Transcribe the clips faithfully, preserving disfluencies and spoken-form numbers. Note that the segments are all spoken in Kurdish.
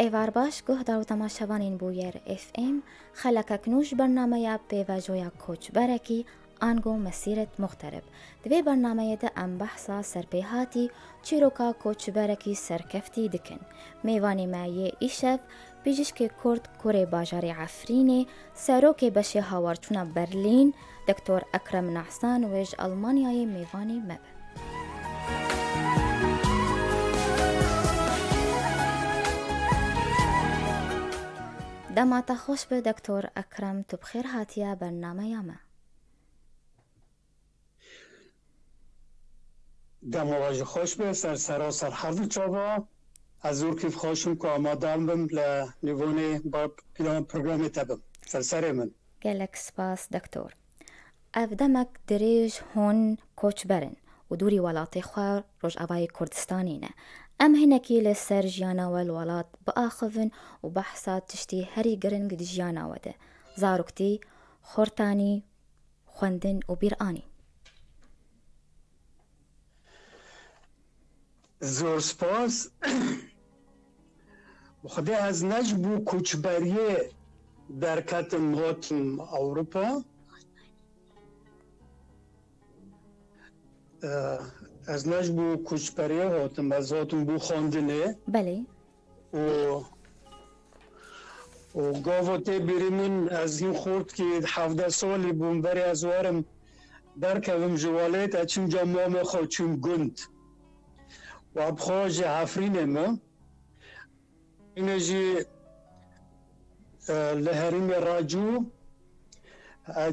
Êvar baş, guhdar û temaşevanên Bûyer F M, xelekek nû ji bernameya Pêvajoya Koçberekî, ango Mesîret Muxterib. Di vê bernameyê de em behsa serpêhatî çîroka koçberekî serkeftî dikin. Mêvanê me yê îşev, pijîşkê Kurd, kurê bajarê Efrînê, serokê beşê hawarçûna Berlîn, Doktor Ekrem Nahsan wê ji Almanyayê mêvanê me be. Dema te xweş be, Doktor Ekrem, tu bi xêr hatiye bernameya me. Dema we jî xweş be, ser sera ser her du çava. Ez zor kêfxweş im ku amadar bim li nêvanê ba-, plan programê te bim. Ser serê min. Gelek spas, Doktor. Ev demek dirêj hûn koçber in û dûrî welatê xwe Rojavayê Kurdistanê ne. Em hinekî li ser jiyana we li welat biaxivin û behsa tiştî herî giring di jiyana we de, zaroktî, xortanî, xwendin û bîranî. Zor spas. Bi Xwedê ez ne ji bo koçberiyê derketim hatim Ewropa. Ee, ez ne ji bo koçberiyê hatim, ez hatim bo xwendinê. Belê. Û, û gava tê bîrî min, ez hîn xortkî hevdeh salî bûm, berê ez werim derkevim ji welêt, ez çûm ca mamê xwe, çûm gund. Û bi xwe ji Efrînê me. Yine jî, e, li herêmê Racû, e,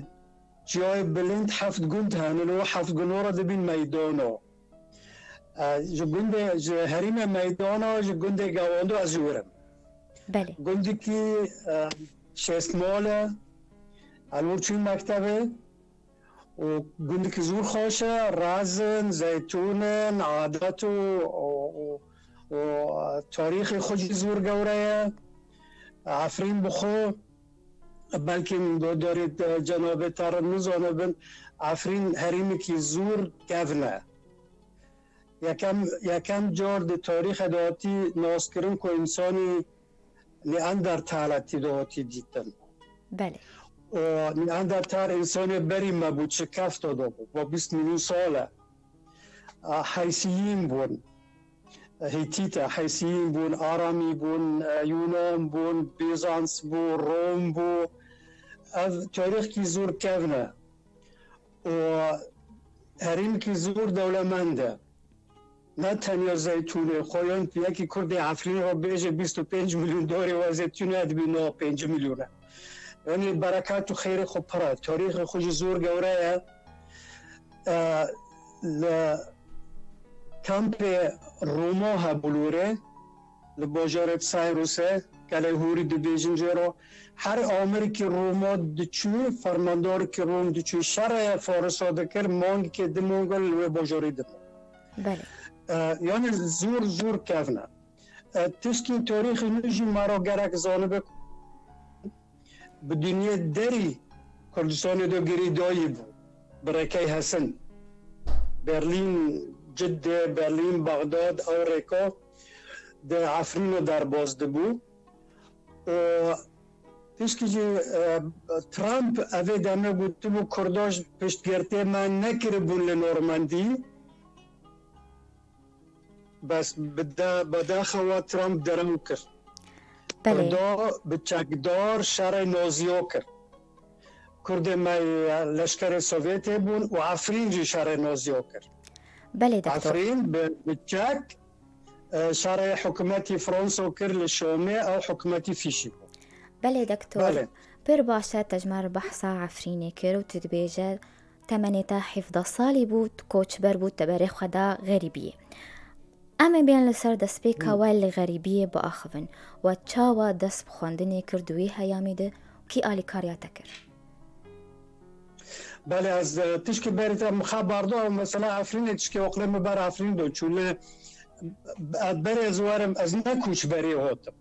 ciyayê bilind heft gund henin û heft gundo re dibîn meydano. E, ji gundê, ji herêmê meydano, ji gundê Gawando ez jî wir im. Belê. Gundikî, e, şêst mal e, ez wir çûyî mektebê. û gundikî zor xweş e, rezin, zeytûn in, adet û, û, û, û tarîxê xwe jî zor gewre ye. Efrîn bi xwe, belkî guhdarê te, cenabê te re nizanibin, Efrîn herêmekî zor kevn e. Yekem, yekem car di tarîxê de hatî naskirin ku însanî Neandertaletî de hatî dîtin. Belê. Û Neandertal însanê berî me bû, çi kefta de bû, va bîst milyon sal e. A, Heysiyîn bûn. Hîtît e, Heysiyîn bûn, Aramî bûn, e, Yunan bûn, Bîzans bû, Rom bû. Ev tarîxkî zor kevn e. Û herêmkî zor dewlemend e. Ne tenya zeytûnê, xwe yan yekî Kurdê Efrînê re bêje bîst û pênc milyon dorê we zeytûnê dibî nod û pênc milyon e. Yanî berekat û xêrê xwe pir e. Tarîxê xwe jî zor gewre ye. E, li kampê Roma hebû li wê rê, li bajarê Sayrusê, Kelê Hûrî dibêjin jê re. Her amirkî Roma diçû, fermandarkî Rom diçû, şerê Farisa dikir, mangekê du manga li wê bajarî dimî. Belê. E, yanî zor, zor kevn e. E, tiştên tarîxî nû jî me re gerek zanibe, bi dinyê derî Kurdistanê de girêdayî bû. Bi rêkey Hesin. Berlîn, Cidde, Berlîn, Bexdad, ew rêka di Efrînê derbas dibû. Û tişkî jî, e, Trump evê demê gotibû, Kurda ji piştgirtê me nekiribûn li Normandî. Bes bi de-, bedaxewa Trump derew kir. Belê. Kurda bi çekdar şerê Naziya kir. Kurdê me leşkerê Sovyetê bûn û Efrîn jî şerê Naziya kir. Belê, doktor. Efrîn bi, bi çek, e, şerê hikûmetî Fransa kir li Şamê, ew hikûmetî fîşî bû. Belê, doktor. Belê. Pir baş e, te ji me re behsa Efrînê kir û tu dibêje, temenê te hevdeh salî bû, tu koçber bû, te berê xwe da xerîbiyê. Em ê bên li ser destpêka Hmm. we li xerîbiyê biaxivin. We çawa dest bi xwendinê kir di wî heyamî de? Kî alîkariya te kir? Belê, ez, e, tişkî berî te min xebar da, mesela Efrînê tişkî oqlê min ber Efrîn do çû, lê, e, berê ez werim, ez ne koçberê hatim.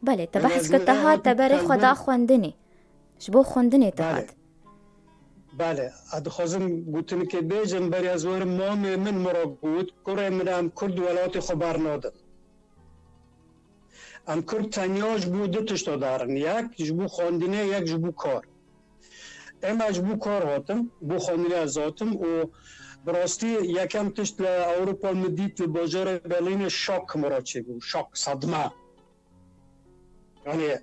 Belê, te Yanî behs ez kir, ne te hat, te hatim berê xwe da xwendinê. Ji bo xwendinê te Belê. hat. Belê, ez dixwazim gotinikê bêjim, berê ez werim mamê min min re got, kurê min em Kurd welatê xwe bernadin. Em Kurd tenya ji bo du tişta darin. Yek ji bo xwendinê, yek ji bo kar. Ema ji bo kar hatim, bo xwendinê ez hatim û bi rastî yekem tişt li Ewropa min dît, li bajarê Berlînê şok min re çêbû, şok, sedme. Yani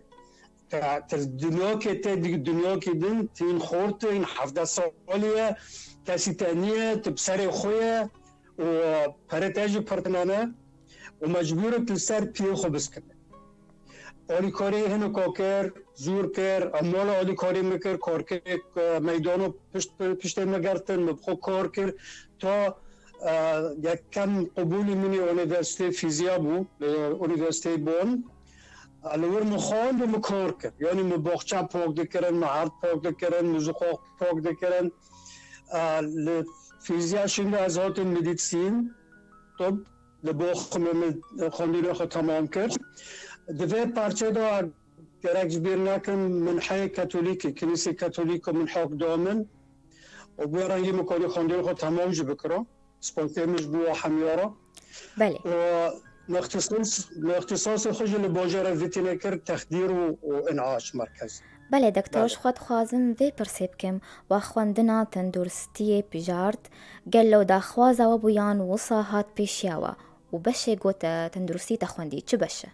te, te dinyakê te di-, dinyakê din, tîn xortî, hevdeh salî ye, kesî te niye, tu bi serê xwe ye û perê te jî pir tune ne û mecbûr tu li ser piyê xwe biskine. Alîkarî hinek kir, zûr kir, em mala alîkarî min kir, karkirêk, e, meydano pişt, piştê min girtin, min bi xwe kar kir. Ta, e, yekem qubûlî min ê Unîversîteyê Fîzya bû, li Unîversîteyê Bonn. E, li wir min xwend û min kar kir. Yanî min baxçe pak dikirin, min erd pak dikirin, min zixax pak dikirin. E, li fîzya şûnde ez hatim medîsîn, tib. Li Bochumê min xwendina xwe temam kir. Di vê parçê de gerek ji bîr nekim, min heyê Katolîkê, Kilîsê Katolîk û min hok da min. Û bi wê rengî min kanî xwendina xwe temam jî bikira. Sponsê min ji bo hemiya re. Belê. Û min îxtisas, min îxtisasê xwe jî li bajarê Vîtînê kir, texdîr û, û în'aş merkez. Belê, doktor, Belê. Ji xwe dixwazim vê pirsê bikim, wa xwendina tenduristiyê bijart, gelo daxwaza we bû yan wisa hat pêşiya we? Û beşê ku te tenduristî te xwendî, çi beş e?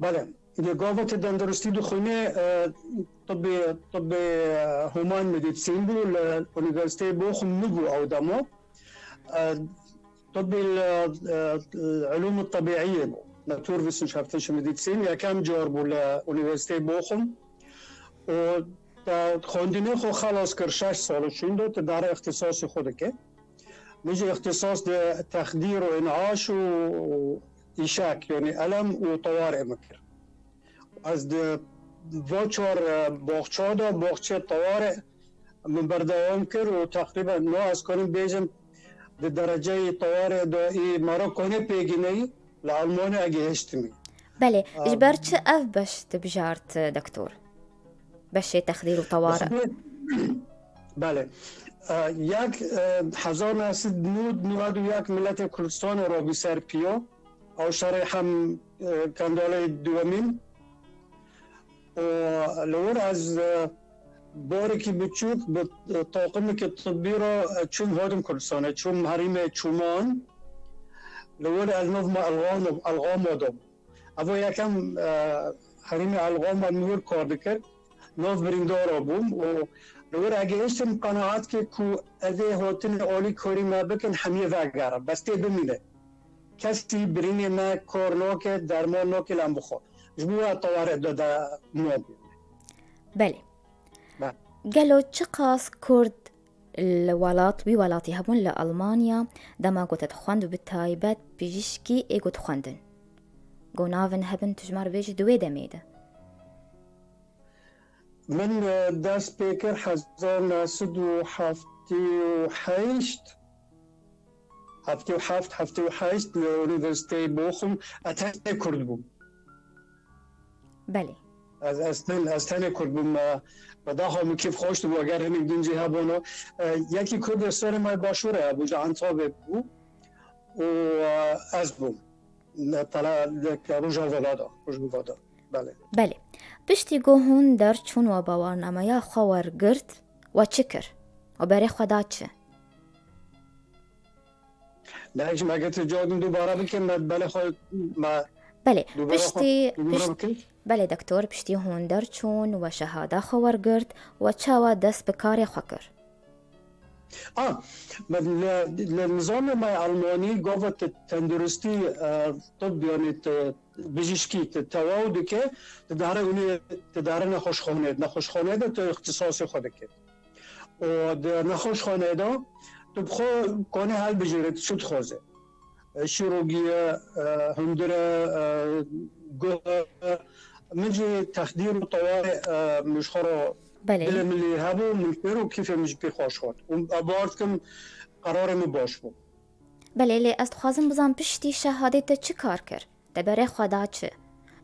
Belê. Lê gava te tenduristî dixwînê, e, tibbê, tibbê, e, human medîsîn bû, li Unîversîteyê Bochum nibû ew dema. E, tibbê li, e, Ulûm Tebîîyê bû. Naturwissenschaftliche Medizin. Yekem car bû li Unîversîteyê Bochum. Û te xwendinê xwe xelas kir, şeş sal û şûnde tu dare îxtisasê xwe dike. Min jî îxtisas di texdîr û în'aş û îşek, yanî elem û tewarê min kir. Ez di va çar, e, baxça de, baxçê tewarê min berdewam kir û teqrîben no ez karim bêjim di dereceyê tewarê de î me re konê pêgîneyî li Almanya gihiştimî. Belê, ji ber çi ev beş tu bijart, doktor? Beşê texdîr û teware. Belê. E, yek, e, hezar neh sed nod nod û yek miletê Kurdistanê rabû ser piya. Ew şerê hem, e, Kendalê Duwemîn. Û li wir ez, e, barekî biçûk bi, e, taqimekî tibbî re, e, çûm hatim Kurdistanê, çûm herêmê Çûman. Li wir ez nav me Elxama, Elxama da. Evo yekem, e, herêmê Elxama min wir kar dikir. Nav birîndara bûm û li wir egihiştim qenaetkê ku ez ê hatinê alîkarî me bikin hemiyê vegerin. Bes tê bimîne. Kesî birînê me kar nake, derman nake, lem bixwe. Ji bo we teware de, de nabî. Belê. Be. Gelo çiqas Kurd li welat, wî welatî hebûn li Almanya, dema ku te dixwend û bi taybet bijîşkî ê ku dixwendin? Ku navin hebin, tu ji me re bêjî di wê demê de. Min, e, dest pê kir hezar neh sed û heftê û heşt, heftê û heft, heftê û heşt li Unîversîteyê Boxum, ez tenê Kurd bûm. Belê. Ez, ez ten-, ez tenê Kurd bûm, e, bi daxa min kêf xweş dibû, eger hinek din jî hebûna. E, yekî Kurdê serê me başûrê hebû, ji Entabê bû û, e, ez bûm. Mesela, li Rojava da, Rojava da. Belê. Belê. Piştî ku hûn derçûn û bawernameya xwe wergirt, we çi kir? We berê xwe da çi? Belê, ji me get cihadin dubare bikin, me belê xwe, me Belê, dubare xwe, piştî, dubare pişt-, bikin. Belê, doktor, piştî hûn derçûn we şehada xwe wergirt, we çawa dest bi karê xwe kir? A, me li, li nizamê me Almanî gava te-, tenduristî, e, tib, yanî te-, bijîşkî te tewaw dike, te dare unî-, te dare nexweşxanê, nexweşxanê de te îxtisasê xwe dike. Û di nexweşxanê de tu bi xwe kanê helbijêrê, tu çi dixwaze. E, şîrogî ye, e, hundir e, e, guh e. Min jî texdîr û tewarê, e, min ji xwe re Belê. dilê min lê hebû, min kir û kîfê min jî pê xweş hat. Û ez bawer dikim qerarê min baş bû. Belê, lê ez dixwazim bizam piştî şehadê te çi kar kir? Te berê xwe da çi?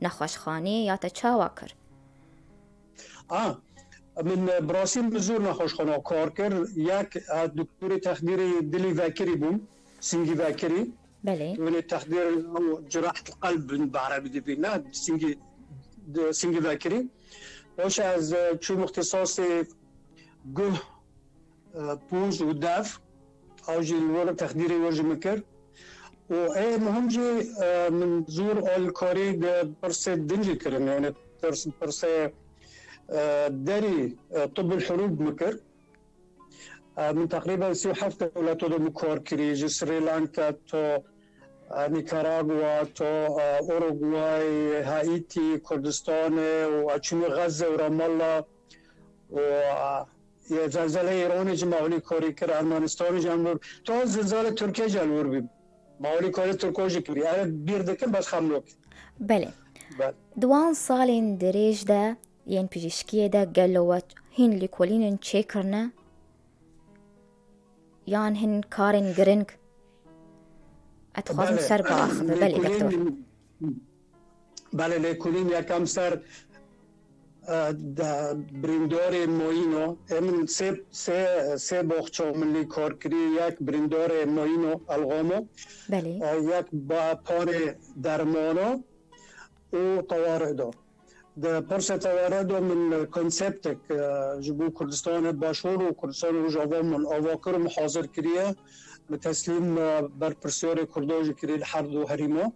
Nexweşxanê ya te çawa kir? A, min, e, bi rastî min zor nexweşxana kar kir. Yek, e, doktorê texdîrê dilî vekirî bûm, singî vekirî. Belê. Wê texdîr û cirahet qelb bi erebî dibî, ne singî, di singî vekirî. Baş e, ez, e, çûm ixtîsasê guh, e, pûj û dev, ew jî li wir texdîrê wir ji min kir. Û ê muhim jî, e, min zor alîkarî di pirsê din jî kirin, yani pirs-, pirsê, e, derî, e, tibbul hurûb min kir. E, min teqrîben sî û heft dewleto de min kar kirî, ji Sri Lanka to, e, Nikaragwa to, e, Uruguay, Haîtî, Kurdistanê û e, çûmî Xezze û Ramallah û, e, yê zelzelê Îranê jî me alîkarî kir, Ermenistanê jî em wir, to zelzelê Tirkiyê jî em wir bî. Me alîkarî Tirko jî kirî. Ev bîr dikim, bes xem nokê. Belê. Belê. Di wan salên dirêj de yên pijîşkiyê de gelo we hin lêkolînên çêkirine? Yan hin karên giring? Ez dixwazim Belê. ser biaxive. Belê, Lêkolîn, doktor. Belê, lêkolîn yekem ser, e, de, birîndarê mayîno. Ê min sê, sê, sê boxça min lê kar kirî. Yek birîndarê mayîno, elxamo. Belê. E, yek ba-, parê dermano û teware do. Di pirsê teware do min konseptek, e, ji bo Kurdistanê Başûr û Kurdistanê Rojava min ava kir û min hazir kiriye. Min teslîm, e, berpirsiyarê Kurdo jî kirî li her du herîma.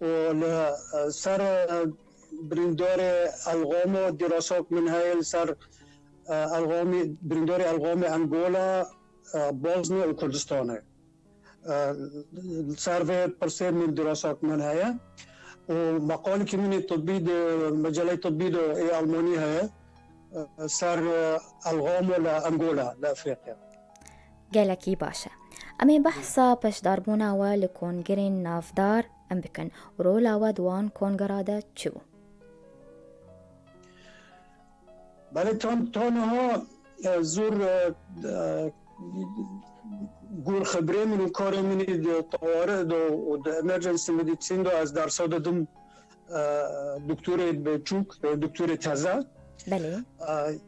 Û li, e, ser, e, birîndarê elxamo dîrasok min heye, li ser, e, elxamî, birîndarê elxamê Angola, e, Bosna û Kurdistanê. E, li ser vê pirsê min dîrasok min heye. Û meqalekî min ê tibbî di meceleyê tibbî de ê Almanî heye. E, ser, e, elxamo li Angola, li Efrîqya. Gelekî baş e. Em ê behsa beşdarbûna we li kongerên navdar em bikin û rola we di wan kongera de çi bû? Belê, tan-, ta niha, e, zor, e, e, gor xebrê min û karê min ê di teware de û di emergency medicine de ez dersa didim, e, doktorê biçûk, e, doktorê teze. Belê. E,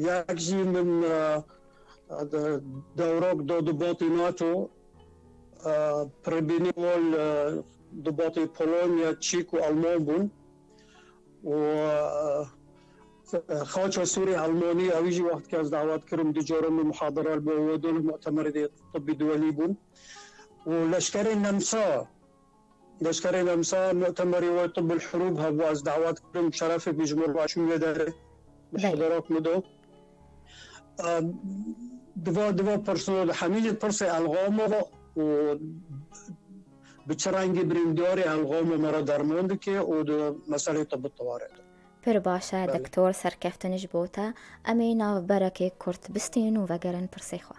yek jî min, e, e, de-, dewrok da di batê NATO, e, pirbînî wal, e, di batê Polonya, Çîk û Alman bûn. û, e, xaça Sûrê Elmanî, ewî jî wextkê ez dawet kirim, du cara min muhadara li bo we dol mu'temerê tibbî duwelî bûn. Û leşkerê Nemsa, leşkerê Nemsa mu'temerê we tibbul hurûb hebû, ez dawet kirim, şerefê min ji min re çû wê derê. Belê. Muhadarak min do. E, diva, diva pirsino, hemî jî pirsê elxamo û bi çi rengî birîndarê elxamo me re derman dike û di meselê tibbi teware de. Pir baş e, Belê. Doktor, serkeftin ji bo te. Em ê navberekê kurt bistînin û vegerin pirsê xwe.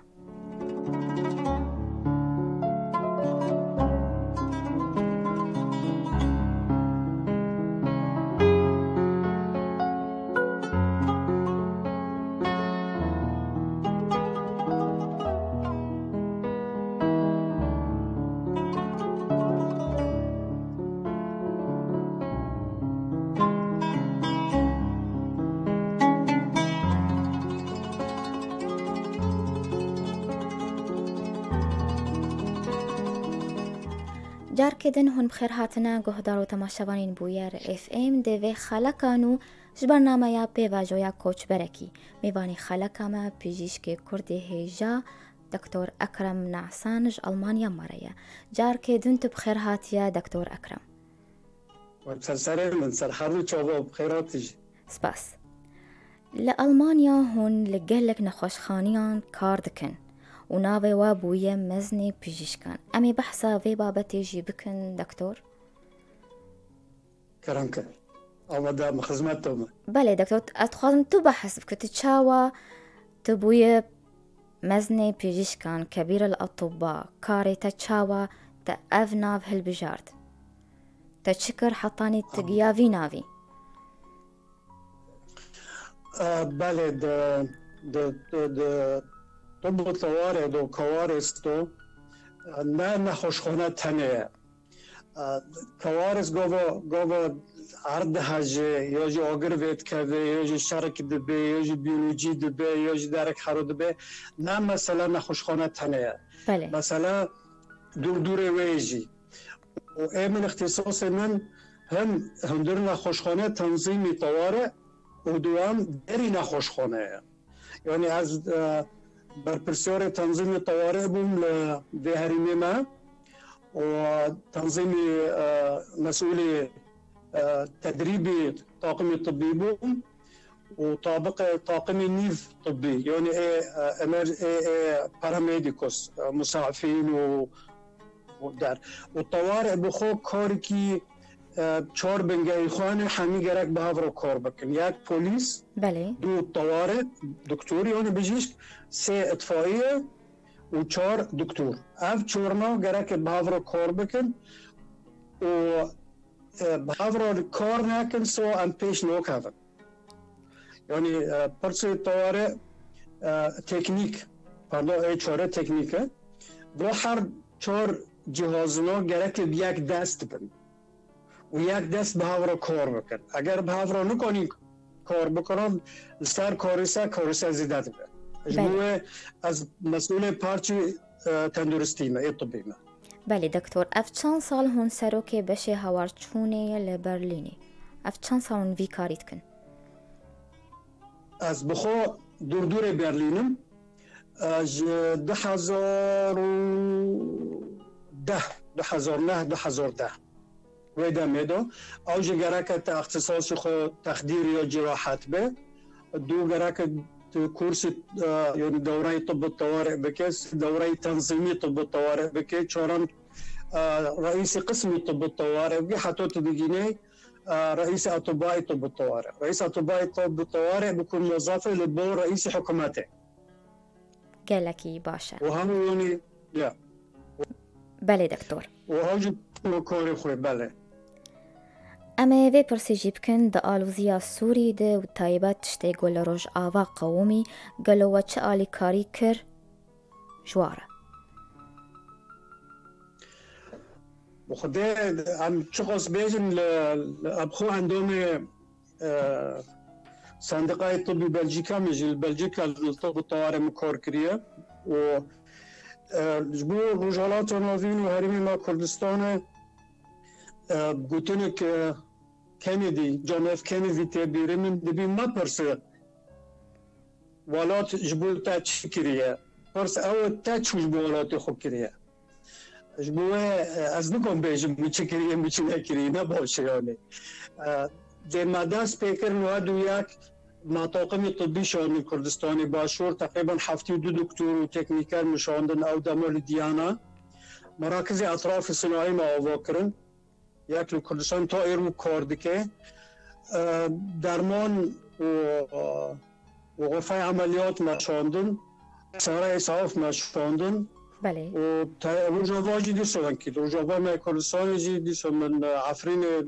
Carkê din hûn bi xêr hatine, guhdar û temaşevanên Bûyer F M. Di vê xeleka nû ji bernameya pêvajoya koçberekî, mêvanê xeleka me pijîşkê kurdê hêja, Doktor Ekrem Nasan ji Almanya me re ye. Carkê din tu bi xêr hatiye, Doktor Ekrem. Wek ser serê min, ser her du çava bi xêr hatî jî. Spas. Li Almanya hûn li gelek nexweşxaniyan kar dikin û navê we bûye mezinê pijîşkan. Em ê behsa vê babetê jî bikin, Doktor? Kerem ke. Amade me, xizmet te me. Belê, Doktor, ez dixwazim tu behs bikî. Tu çawa tu bûye mezinê pijîşkan, kebîr el atibba, karê te çawa te ev nav hilbijart? Te çi kir hetanî tu giya vî navî? E, belê, di, di, di, di tibb û tewarê do, kawaris do, e, ne nexweşxane tenê ye. E, kawaris gava, gava erd dihejê, ya jî agir vê dikeve, ya jî şerek dibe, ya jî biyolojî dibe, ya jî derek hero dibe. Ne mesele nexweşxane tenê ye. Belê. Mesele dûr dûrê wê jî. Û ê min îxtîsasê min him hundir nexweşxane, tenzîmî teware û duwam derî nexweşxane ye. Yanî ez, e, berpirsiyarê tenzîmê teware bûm li vê herêmê me û tenzîmî, e, mesûlê, e, tedrîbî taqimê tibbî bûm û tabiqê taqimê nîv tibbî, yanî ê, e, emer-, ê, ê paramedicos, e, musafîn û, û der. Û teware bi xwe karekî, e, çar bingehî xwe hene, hemî gerek bi hev re kar bikin. Yek polîs, Belê. du teware, doktor, yanî bijîşk, sê îtfaiye û çar doktor. Ev çarna gerek bi hev re kar bikin û, e, bi hev re kar nekin, so em pêş nakevin. Yanî, e, pirsê teware, e, teknîk, pardon, ê çare teknîk e. Bo her çar cihazina gerek bi yek dest bin û yek dest bi hev re kar bikin. Eger bi hev re nikanîn kar bikin, li ser karîse, karîse zêde dibe. Ji bo Belê. wê ez mesûlê parçî, e, tenduristî me, ê tibbî me. Belê, doktor, ev çend sal hûn serokê beşê hewarçûnê ye li Berlînê? Ev çend sal hûn vî karî dikin? Ez bi xwe dûrdûrê Berlîn im. Ez ji du hezar û deh, du hezar neh, du hezar deh. Wê demê de ew jî gereke te îxtisasî xwe texdîr ya cirahet be. Du gereke tu kursî, e, yanî dewreyê tibbî teware bike, dewreyê tenzîmî tibbî teware bike, çaran, e, reîsî qismî tibbî teware bike, heta tu digînê, e, reîsî etibayê tibbî teware. Reîsî etibayê tibbî teware bikûn mozafê li bo reîsî hikûmetê. Gelekî baş e. Û hemû yanî, ya. Belê, doktor. Û ew jî bi karê xwe, belê. Em ê vê pirsê jî bikin, di alozîya Sûrî de û taybet tiştê ku li Rojava qewimî, gelo we çi alîkarî kir ji wa re? Bi Xwedê em çiqas bêjin li, li em xwe endamê, e, Sendîqayê Tibbî Belcîka me jî li Belcîka li tibb û tewarê min kar kiriye û, e, ji bo Rojhilata Navîn û herêmê me Kurdistanê, e, gotinek, e, Kennedy, John F. Kennedy tê bîrê min, dibî mepirse welat ji bo te çi kiriye. Pirs ew e, te çi ji bo welatê xwe kiriye. Ji bo wê, e, ez nikom bêjim min çi kiriye, min çi nekiriye, ne baş e yanî. E, dê me dest pê kirin û her du yek me taqimê tibbî şandin Kurdistanê Başûr, teqrîben heftê û du doktor û teknîker min şandin ew dema li Diyana. Merakizê etrafê sinayî me ava kirin. Yek li Kurdistan ta îro kar dike. E, derman û, û xurfeyê emeliyat me şandin. Sara Esaf me şandin. Belê. Û te-, Rojava jî dîsa wekî. Rojava me Kurdistanê jî dîsa min, e, Efrînê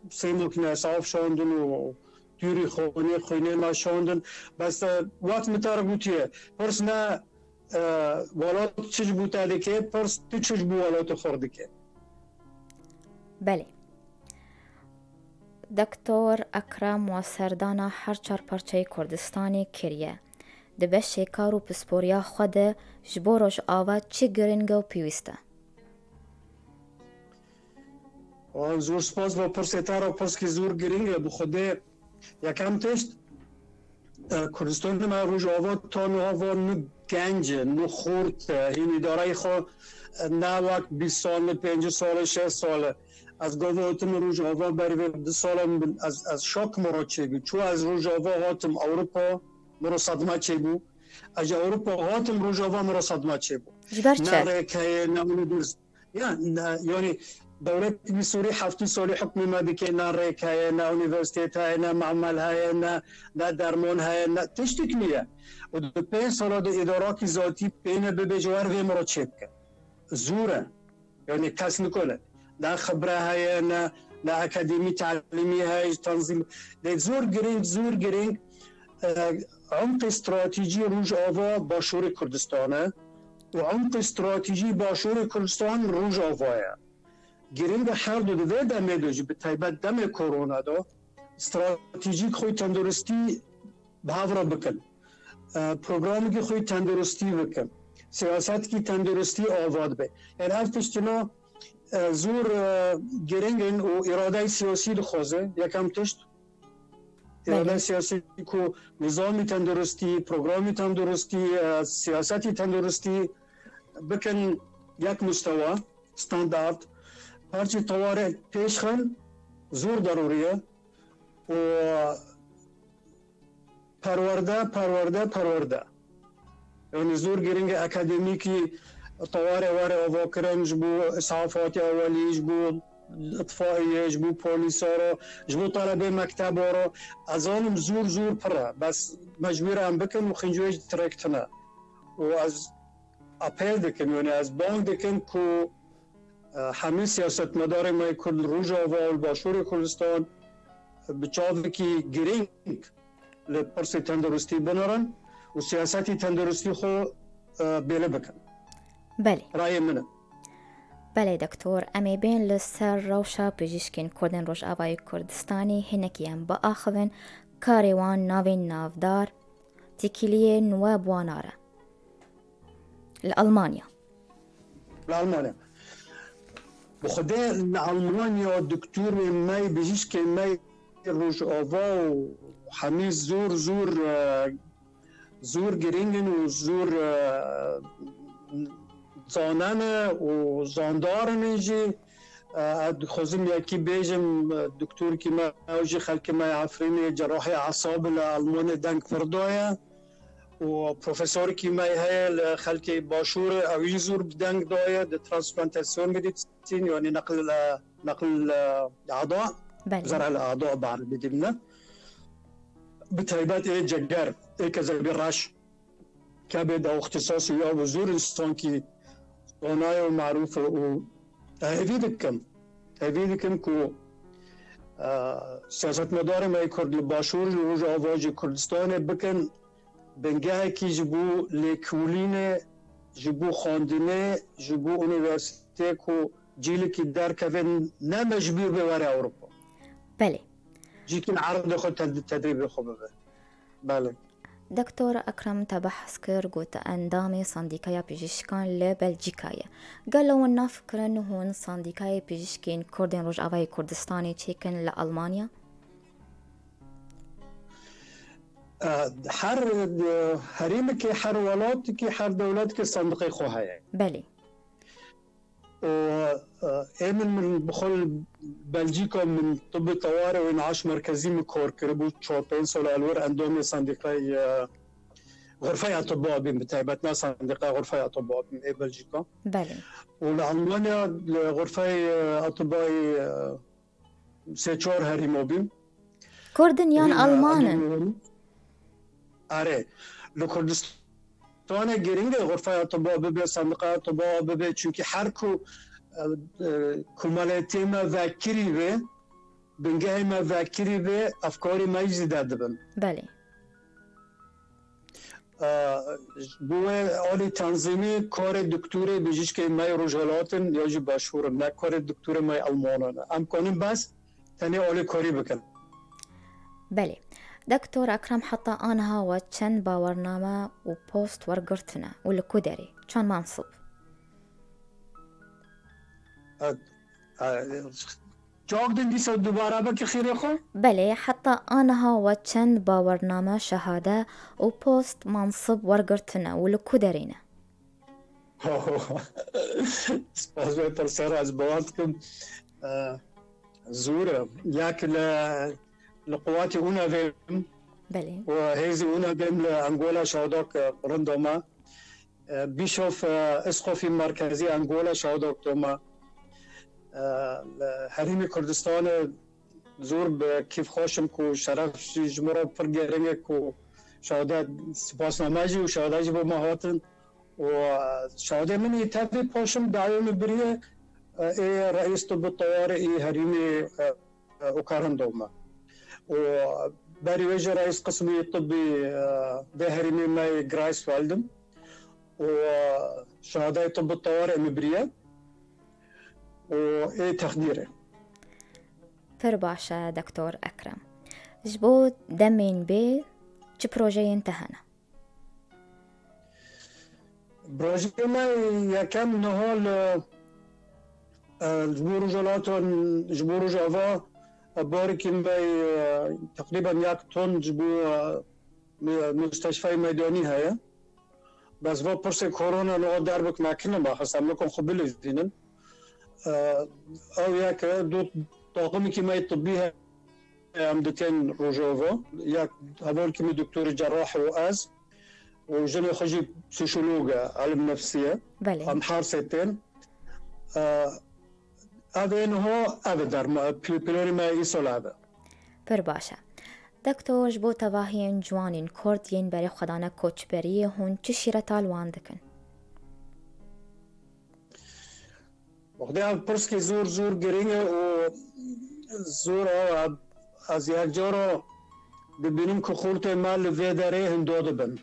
sê makîne Esaf şandin û tûrî xwînê, xwînê me şandin. Bes, e, wek min te re gotiye, pirs ne, e, welat çi ji bo te dike, pirs tu çi ji bo welatê xwe re dike. Belê. Doktor Ekrem we serdana her çar parçeyê Kurdistanê kiriye. Di beşê kar û pisporiya xwe de ji bo Rojava çi giring e û pêwîst e? Wan zor spas bo pirsê te re, pirskî zor giring e bi Xwedê. Yekem tişt, e, Kurdistanê me Rojava ta niha va ne genc e, ne xort e, hîn îdareyê xwe, e, ne wek bîst sal, ne pêncî sal e, şeş sal e. Ez gava hatim Rojava berê vê du sala min, ez, ez şok min re çêbû. Çû ez Rojava hatim Ewropa, min re sedme çêbû. Ez ji Ewropa hatim Rojava, min re sedme çêbû. Ji ber çi? Ne rêk heye, ne unîvers-, Ya, ne, yanî dewletê Sûrî heftê salî hukmê me dike, ne rêk heye, ne unîversîtet heye, ne mamel heye, ne, ne derman heye, ne tiştik niye. Û di pênc sala de îdarakî zatî pê ne bibêje wer vê min re çêbike. Zor e. Yanî kes nikole. Ne xibre heye, ne, ne akademî talîmî heye, ji tenzîm. Lê zor giring, zor giring, e, umqê stratejî Rojava Başûrê Kurdistan e. Û umqê stratejî Başûrê Kurdistan Rojava ye. Giring e her du di vê demê de jî, bi taybet demê korona de, stratejîk xwe tenduristî bi hev re bikin. E, programekî xwe tenduristî bikin. siyasetkî tenduristî ava dibe. Yani ev tiştina e, zor e, giring in û îradeyê siyasî dixwaze, yekem tişt. Îrade Belê. Siyasî ku nizamî tenduristî, programî tenduristî, e, siyasetî tenduristî bikin yek mustewa, standart. Parçê teware pêş xin zor derûrî ye û perwerde, perwerde, perwerde. Yani zor giring e akademîkî teware were avakirin ji bo îsafatiya ewelî, ji bo itfaiyê, ji bo polîsa re, ji bo talebê mekteba re. Ez zanim zor zor pir e. Bes mecbûr em bikin û xinc wê jî tirêk tune. Û ez apel dikim, yani ez bang dikim ku e, hemî siyasetmedarê me yê Kurd li Rojava û li Başûrê Kurdistan bi çavekî girîng li pirsê tenduristî binirin û siyasetî tenduristî xwe e, bêle bikin. Belê. Rayê min e. Belê doktor, em ê bên li ser rewşa pijîşkên Kurdên Rojavayê Kurdistanê hinekî em biaxivin, karê wan navên navdar, têkiliyên we bi wan re. Li Almanya. Li Almanya. Bi xwedê li Almanya doktorê me, bijîşkê me Rojava û hemî zor, zor, e, zor girîng in û zor, e, zane ne û zandar in jî. E, ez dixwazim yekî bêjim, e, doktorkî me, ew jî xelkê me yê Efrînê, cerahê esab li Almanyê deng pir daye. û profesorkî me heye li xelkê Başûrê, ew jî zor bi deng daye di transplantasyon medîsîn, yanî neqil, e, neqil, e, a'da, Belê. Zer'el a'da bi erebî dibine. Bi taybet ê ceger, ê kezebî reş, kebid ew îxtîsasî ya bi zor însankî zanaye û marûf e û hêvî dikim, hêvî dikim ku, e, siyasetmedarê me yê Kurd li Başûr, li Rojava jî Kurdistanê bikin bingehekî ji bo lêkolînê, ji bo xwendinê, ji bo unîversîteyê ku cîlekî derkeve ne mecbûr be were Ewropa. Belê. Cîkî li erdê xwe ted-, tedrîbê xwe bibe. Belê. Doktor Ekrem te behs kir, got te endamê Sendîkaya Pijîşkan li Belcîka ye. Gelo hûn nafikirin hûn Sendîkayê Pijîşkên Kurdên Rojavayê Kurdistanê çêkin li Almanya? E, her, e, herêmekê, her welatekê, her dewletekê sendiqê xwe heye. Belê. Û, e, ê min, min bi xwe li Belcîka min tibê teware û înîaş merkezî min kar kiribû çar pênc sala li wir endamê sendîqayê, e, xurfeya tibba bîm, bi taybet ne sendîqaya xurfeya tibba bîm ê Belcîka. Belê. Û li Almanya li xurfeyê, e, etibayê, e, sê çar herîma bîm. Kurdin yan Alman in? Erê, li Kurdistanê girîng e xurfeya tiba bibe, sendiqaya tiba bibe, çunkî her ku, e, e, komeliyetê me vekirî be, bingehê me vekirî be, efkarê me jî zêde dibin. Belê. E, bo wê alî tenzîmî karê doktorê bijîşkê me yê Rojhilat in ya jî Başûr in, ne karê doktorê me yê Almanan e. Em kanin bes tenê alîkarî bikin. Belê. Doktor Ekrem, heta aniha we çend bawername û post wergirtine û li ku derê? Çend mansib? E, e, Cevap din dîsa dubara bike xêrê xwe? Belê, heta aniha we çend bawername, şehade û post, mansib wergirtine û li ku derê ne? Spas be pirsera ez bawer dikim. E, zor e. Yek li, li quwatê UNEVê im. Belê. Û hêzî UNEVê im li Angola şadak, e, rindo me. E, Bîşof, e, Isqofî Merkezî Angola şadak doma. E, li Herêmê Kurdistanê zor bi kêfxweş im ku şeref jî ji min re pir gereng e ku şade spasname jî û şade jî bo me hatin. Û, e, şade min ê tevî paşim dawê min biriye, e, ê reîs tib û tewarê ê herêmê, e, e, û karin doma. Û berî wê jî reîs qismî tibî, e, vê herêmê me yê Greifswald im. Û, e, şehadayê tib û tewarê min biriye. Û ê texdîrê. Pir baş e, Doktor Ekrem. Ji bo demên bê çi projeyên te hene? Projeyê me yekem niha li, e, ji bo Rojhilata, ji bo Rojava, e, barekî me, e, teqrîben yek ton ji bo, e, mi-, musteshfeyê meydanî heye. Bes va pirsê korona niha derbikim, me kinim axir, em nikin xwe bilivînin. E, ew yek e, du taqimekî me yê tibbî heye, em dikin Rojava. Yek hevalkî min doktorê cerrah û ez, û jinê xwe jî psîkolog e, ilim nefsî ye. Belê. Em her sê tên. E, ev ê niha, ev e derma-, pl-, planê me îsal ev e. Pir baş e. Doktor, ji bo tevahiyên ciwanên Kurd yên berê xwe dane koçberiyê, hûn çi şîreta li wan dikin? Wextê ev pirskê zor, zor girîng e û zor a, ez yek cara dibînim ku xortê me li vê derê hindo dibin.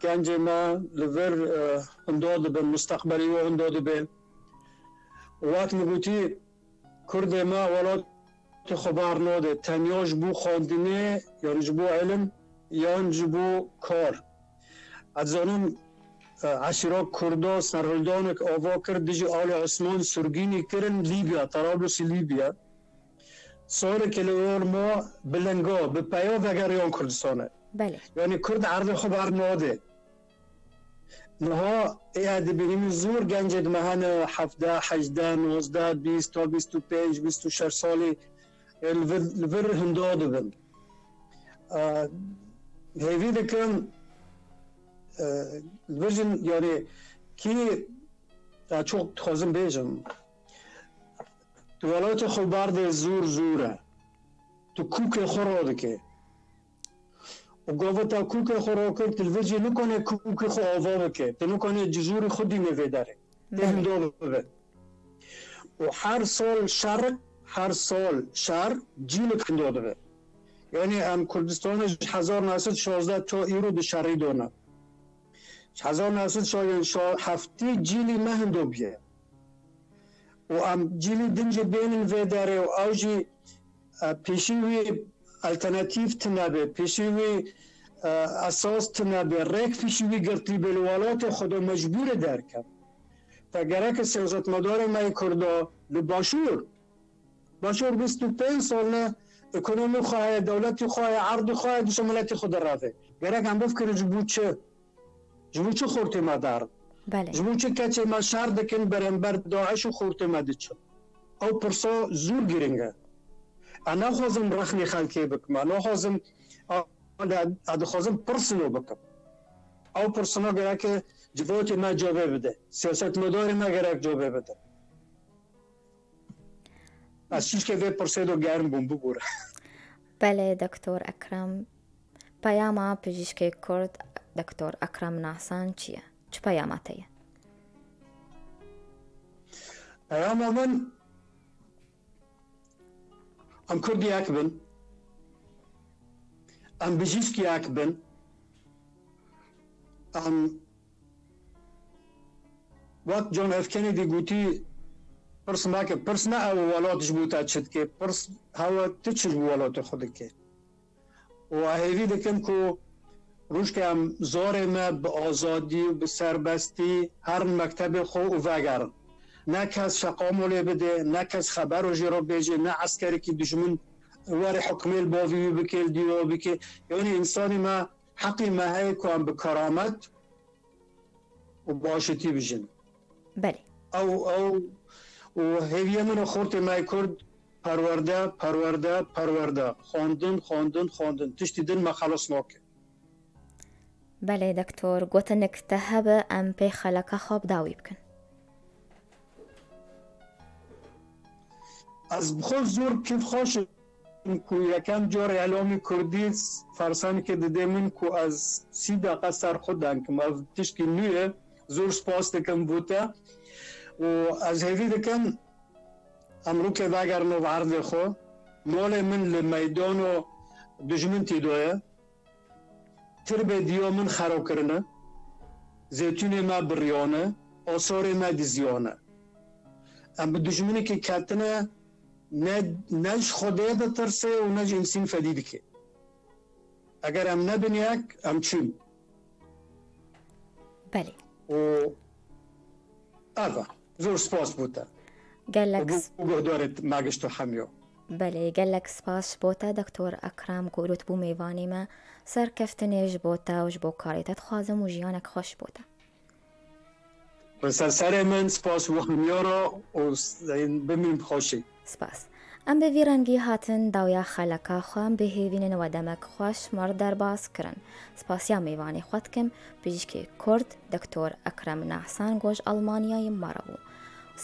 Gencê me li vir, e, hindo dibin, mustaqbelê wan hindo dibe. Wek min gotî, Kurdê me welatê xwe bar nade, tenya ji bo xwendinê, yan ji bo ilim, yan ji bo kar. Ez dizanim, e, eşîra Kurda serhildanek ava kir, dijî Alî Osman sirgînî kirin Lîbya, Tarablusî Lîbya. Salekê li wir ma bi linga, bi peya vegeriyan Kurdistanê. Belê. Yanî Kurd erdê xwe ber nade. Niha ê dibînî min zor gencê di me hene, hevdeh, hejdeh, nozdeh, bîst, ta bîst û pênc, bîst û şeş salî, ê li vir, li vir hinda dibin. E, hêvî dikim, e, li vir jin, yanî kî, e, çok dixwazim bêjim, tu welatê xwe berdê zor zor e. Tu kûkê xwe radike. Û gava te kûkê xwe rakir, tu li vir jî nikane kûkê xwe ava bike. Tu nikane cizûrî xwe dîne vê derê. Tê Belê. Hindo bibe. Û her sal şer, her sal şer cîlik hindo dibe. Yanî em Kurdistanê ji hezar neh sed şazdeh ta îro di şerî de ne. Ji hezar neh sed şazdeh heftî cîlî me hindo bûye. Û em cîlî din jî bênin vê derê û ew jî, e, pêşî wî alternatîf tune be, pêşî wî, e, esas tune be, rêk pêşî wî girtî be, li welatê xwe de mecbûr e derkeve. Te gerek e siyasetmedarê me yê Kurda li Başûr, Başûr bîst û pênc sal ne ekonomî xwe heye, dewletî xwe heye, erdî xwe heye, dişa miletî xwe direve. Gerek em bifikirin ji bo çi? Ji bo çi xortê me der? Belê. Ji bo çi keçê me şer dikin berember DAIŞ û xortê me diçin? Ew pirsa zor giring e. Ez naxwazim rexnê xelkê bikim. Ez naxwazim, ez, ez dixwazim pirsino bikim. Ew pirsino gerek e civatê me cavê bide. Siyasetmedarê me gerek cavê bide. Ez çîşkê vê pirsê de germ bûm, bibûre. Belê, Doktor Ekrem. Peyama pijîşkê Kurd, Doktor Ekrem Nahsan çi ye? Çi peyama te ye? Peyama min, em Kurd yek bin. Em bijîşk yek bin. Em, wek John F. Kennedy gotî, pirs meke, pirs me ew welat ji bo te çi dike, pirs hewe tu çi ji bo welatê xwe dike. Û ez hêvî dikim ku rojke em zarê me bi azadî û bi serbestî herin mektebê xwe û vegerin. Ne kes şeqamo lê bidê, ne kes xebero jê re bêjê, ne eskerekî dijmin were hukmê li bavê wî bike, li dîwa bike. Yanî însanê me, heqî me heye ku em bi keramet û başitî bijin. Belê. Ew, ew û hêviya min û xortê me yê Kurd perwerde, perwerde, perwerde. Xwendin, xwendin, xwendin. Tiştî din me xelas nake. Belê, Doktor, gotinek te hebe, em pê xeleka xwe bi dawî bikin. Ez bi xwe zor kêfxweş im ku yekem car îlamî kurdî fersanikê dide min ku ez sî deqe ser xwe denkim. Ev tişkî nû ye. Zor spas dikim bo te. Û ez hêvî dikim em rûkê vegerin û erdê xwe. Malê min li meydano dijmin tê de ye. Tirbê diya min xero kirine, zêtûnê me biriyane, asarê me diziyane. Em bi dijminekê ketine, ne, ne ji Xwedê ditirse û ne ji însîn fedî dike. Eger em nebin yek, em çûn. Belê. û eva zor spas bû te. Gelek Bû guhdarê me gişt û hemiyo. Belê, gelek spas ji bo te, Doktor Ekrem, ku îro tu bû mêvanê me. Serkeftinê ji bo te û ji bo karê te dixwazim û jiyanek xweş ji bo te. Bi ser serê min, spas û hemiyo re û s-, bimîn bi xweşî. Spas. Em bi vî rengî hatin dawiya xeleka xwe, em bi hêvînin we demek xweş me re derbas kirin. Spasiya mêvanê xwe dikim, pijîkê Kurd, Doktor Ekrem Nahsan, ku ji Almanyayê me re bû.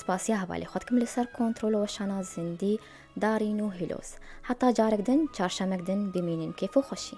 Spasiya hevalê xwe dikim li ser kontrol û weşana zindî, Darîn û Hîloz. Heta carek din, çarşemek din, bimînin kêf û xweşî.